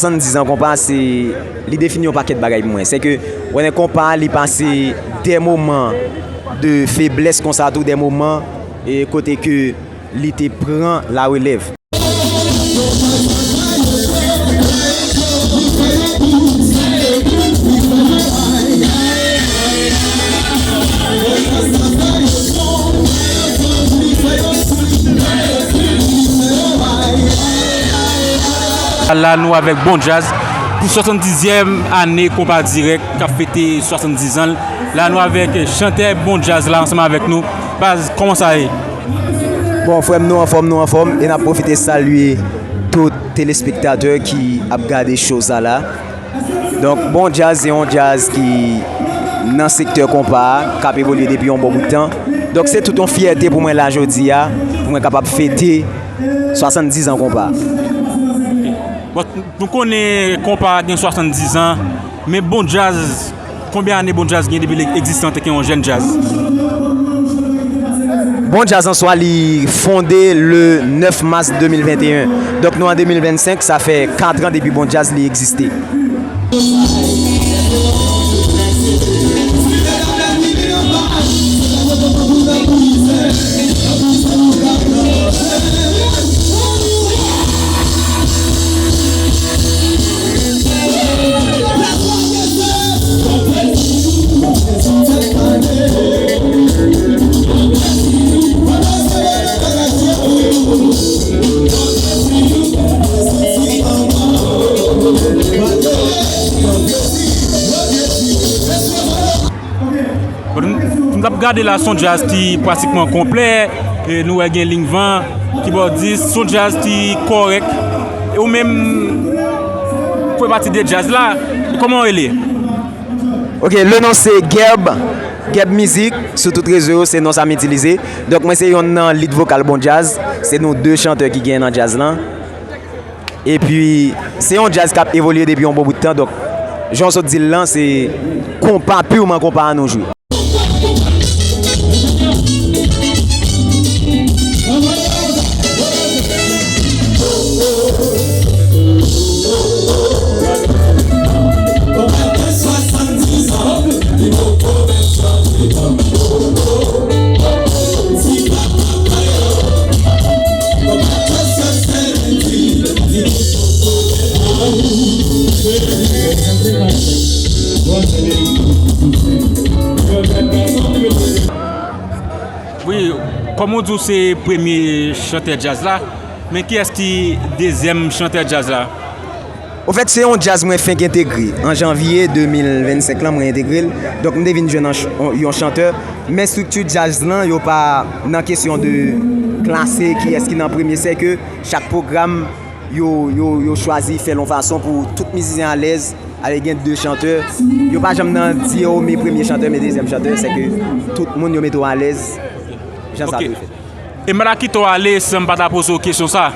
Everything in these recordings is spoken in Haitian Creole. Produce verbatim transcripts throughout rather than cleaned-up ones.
Swasanndiz an konpa, se, li defini yon pakèt bagay pou mwen. Se ke, w konnen konpa, li pase de moman de feblès konsa tou, de moman, e kote ke li te pran larelèv. La nou avèk Bon Djaz pou swasanndizyèm ane Konpa Dirèk k ap fete swasanndiz an l. La nou avèk chantè Bon Djaz la ansanm avèk nou. Baz, kòman sa ye? Bon, frè m, nou anfòm, nou anfòm, e n ap pwofite salye tout telespektatè ki ap gade show sa la. Donk, Bon Djaz se yon djaz ki nan sektè konpa a, k ap evolye depi yon bon bout tan. Donk, se tout yon fyète pou mwen la jodi a, pou mwen kapab fete swasanndiz an konpa. Bon, nou konnen konpa a gen swasanndiz an, men Bon Djaz, konbyen ane Bon Djaz gen depi l egziste antanke yon jèn djaz? Bon Djaz an swa li fonde le nèf mas de mil venteyen. Donk nou an de mil vennsenk, sa fè kat an depi Bon Djaz li egziste. Bon, nou, nou t ap gade la, s on djaz ki pratikman konplè. E nou wè gen liy van, kibòdis, s on djaz ki kòrèk. E ou menm, ou fè pati de djaz la. Kòman w rele? Ok, le non se Geb, Geb Mizik, sou tout rezo yo, se non sa m itilize. Donk, mwen se yonn nan lead vokal Bon Djaz. Se nou de chantè ki genyen nan djaz lan. Epi, se yon djaz k ap evolye depi yon bon bout tan. Donk, jan w sot di l lan, se konpa, pirman konpa a nou jwe. Wi, kòm ou di w se premye chantè djaz la, men kiyès ki dezyèm chantè djaz la? Ofèt, se yon djaz mwen fenk entegre. An janvye de mil vennsenk lan, mwen entegre l. Donk, m te vin jwenn an ch-, on, yon chantè. Men estrikti djaz lan, yo pa nan kesyon de klase kiyès ki nan premye. Se ke chak pwogram, yo, yo, yo chwazi fè l yon fason pou tout mizisyen alèz. Ale gen de chantè. Yo pa janm nan di, o, men premye chantè, men dezyèm chantè. Se ke tout moun yo mete w alèz. Jan sa dwe fèt. E m pa ta kite w ale san m pa ta poze w kesyon sa.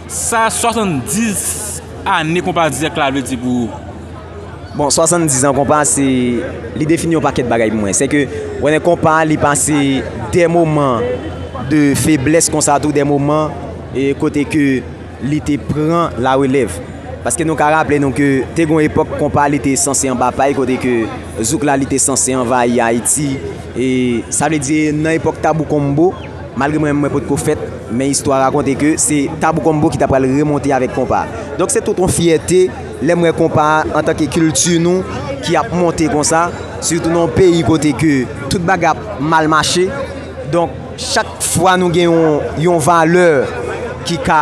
Sa swasanndiz ane Konpa Dirèk la vle di pou ou? Bon, swasanndiz an konpa, se, li defini yon pakèt bagay pou mwen. Se ke, w konnen konpa, li pase de moman de feblès konsa tou, de moman, e kote ke li te pran larelèv. Paske nou ka raple nou ke te gen yon epòk konpa li te sanse anba pay, kote ke zouk la li te sanse anvayi Ayiti. E sa vle di nan epòk Tabou Combo, malgre mwen menm mwen potko fèt, men istwa rakonte ke se Tabou Combo ki ta pral remonte avèk konpa. Donk se tout yon fyète lè m wè konpa antanke kilti nou ki ap monte konsa, sitou nan yon peyi kote ke tout bagay ap mal mache. Donk, chak fwa nou gen yon, yon valè ki ka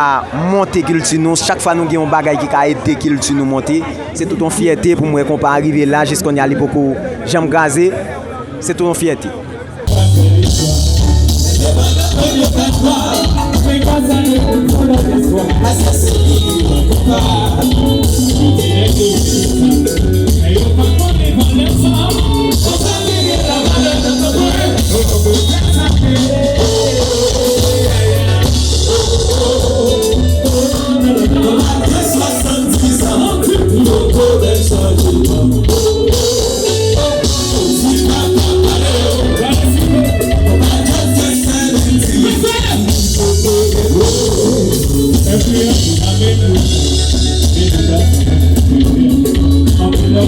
monte kilti nou, chak fwa nou gen yon bagay ki ka ede kilti nou monte, se tout yon fyète pou m wè konpa rive la, jis kounye a li poko janm kraze. Se tout yon fyète.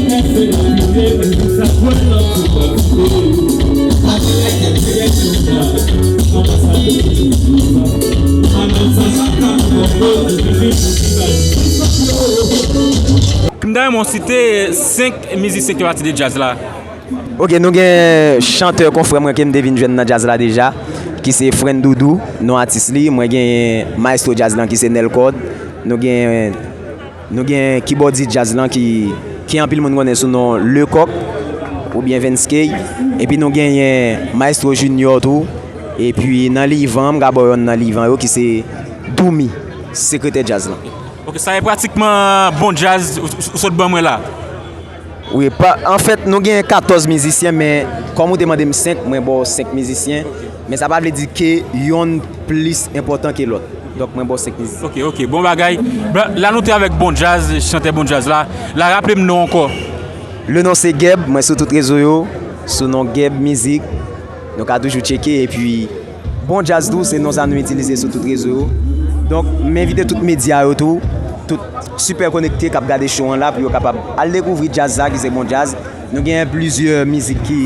M ta renmen w site senk mizisyen ki fè pati de djaz la. Ok, nou gen chantè konfrè mwen ke m te vin jwenn nan djaz la deja, ki se Fren Doudou, non atis li. Mwen gen maestro djaz lan ki se Nelcode. Nou gen, nou gen kibòdis djaz lan ki, ki anpil moun konnen sou non Lecoq oubyen Venskey. Epi nou genyen maestro Junior tou. Epi nan livan, m ka ba w yonn nan livan yo ki se Doumi, sekretè djaz lan. Ok, sa e pratikman bon djaz ou, ou, ou sot ban mwen la. Wi, pa, anfèt, nou gen katòz mizisyen, men kòm ou te mande m senk, mwen ba w senk mizisyen. Men sa pa vle di ke yonn plis enpòtan ke lòt. Donk, mwen ba w senk mizisyen. Ok, ok, bon bagay. Bra-, la nou te avèk bon djaz, chantè bon djaz la. La raple m non ankò. Le non se Geb, mwen sou tout rezo yo, sou non Geb Mizik. Nou ka toujou tcheke, epi bon djaz tou, se non sa nou itilize sou tout rezo yo. Donk, m envite tout medya yo tou, tout Sipè Konekte k ap gade show an la, pou yo kapab al dekouvri djaz sa ki se bon djaz. Nou genyen plizyè mizik ki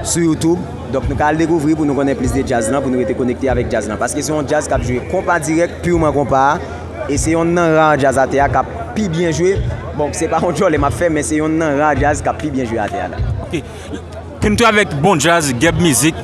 sou YouTube. Donk, nou ka al dekouvri pou nou konnen plis de djaz lan, pou nou rete konekte avèk djaz lan. Paske se yon djaz k ap jwe konpa dirèk, pirman konpa a. E se yonn nan ra djaz atè a k ap pi byen jwe. Bon, se pa yon djòlè m ap fè, men se yonn nan ra djaz k ap pi byen jwe atè a la. Ok. Ke n tou avèk bon djaz, Geb Mizik.